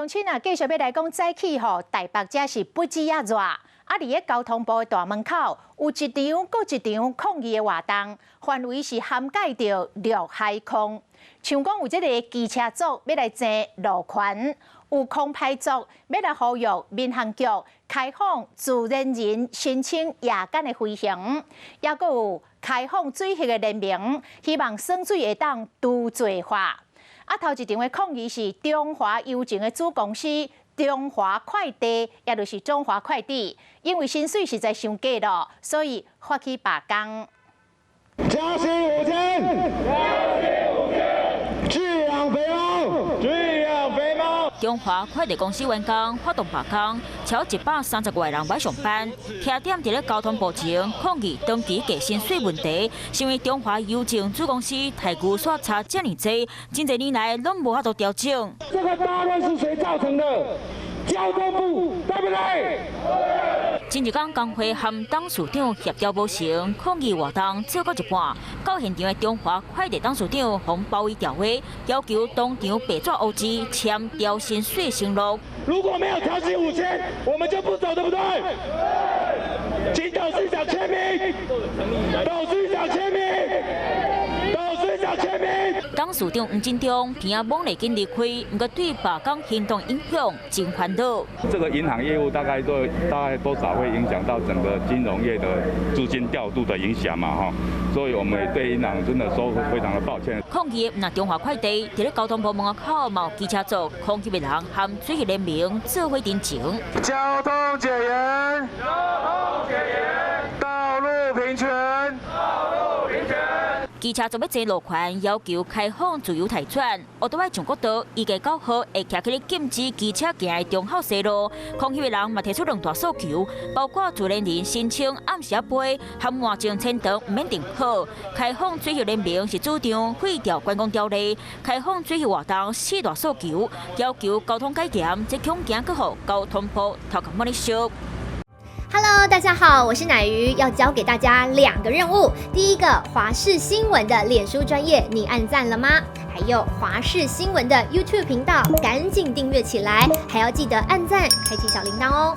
親啊，繼續欲來講早起吼，台北遮是不止仔熱，啊，佇咧交通部的大門口有一場閣一場抗議的活動，範圍是涵蓋著陸海空。像講有這个機車族欲來爭路權，有空拍族欲來呼籲民航局開放自然人申請夜間的飛行，抑閣有開放水域的聯盟，希望耍水會當除罪化。啊，頭一場的抗議是中華郵政的子公司中華快遞，也就是中華快遞，因為薪水實在傷低咯，所以發起罷工。加薪5000，加薪5000，拒養肥貓，拒養肥貓。中華快遞公司員工發動罷工，超130外人欲上班，徛點佇咧交通部前抗議長期低薪水問題，是因為中華郵政子公司待遇煞差遮爾濟，真濟年來攏無法度調整。這個大亂是誰造成的？交通部對不對？前一工工會和董事長協調無成，抗議活動做到一半，到現場的中華快遞董事長予包圍調話，要求當場白紙烏字簽調薪水承諾。如果沒有調薪五千，我們就不走，對不對？請董事長簽名，董事長簽名，董事長簽名。董事長黃金中鼻仔猛力緊離開，毋過對罷工行動影響真煩惱。這個銀行業務大概多少會影響到整個金融業的資金調度的影響嘛，哈，所以我們也對銀行真的說非常的抱歉。抗議的毋但中華快遞，佇咧交通部門口嘛有機車族、空拍的人和水域聯盟做伙登場。交通解嚴，交通解嚴，道路平權，道路平權。機車族欲爭路權，要求開放自由軚轉。歐多擺上國道預計9號會徛起咧禁止機車行的忠孝西路。抗議的人嘛提出兩大訴求，包括自然人申請暗時仔飛，和換證簽長毋免停考。開放水域聯盟是主張廢掉觀光條例，開放水域活動四大訴求，要求交通解嚴，這恐驚閣予交通部頭殼摸咧燒。 Hello，大家好，我是奶魚，要交給大家兩個任務。第一個，華視新聞的臉書專頁，你按讚了嗎？還有華視新聞的 YouTube 頻道，趕緊訂閱起來，還要記得按讚，開啟小鈴鐺哦。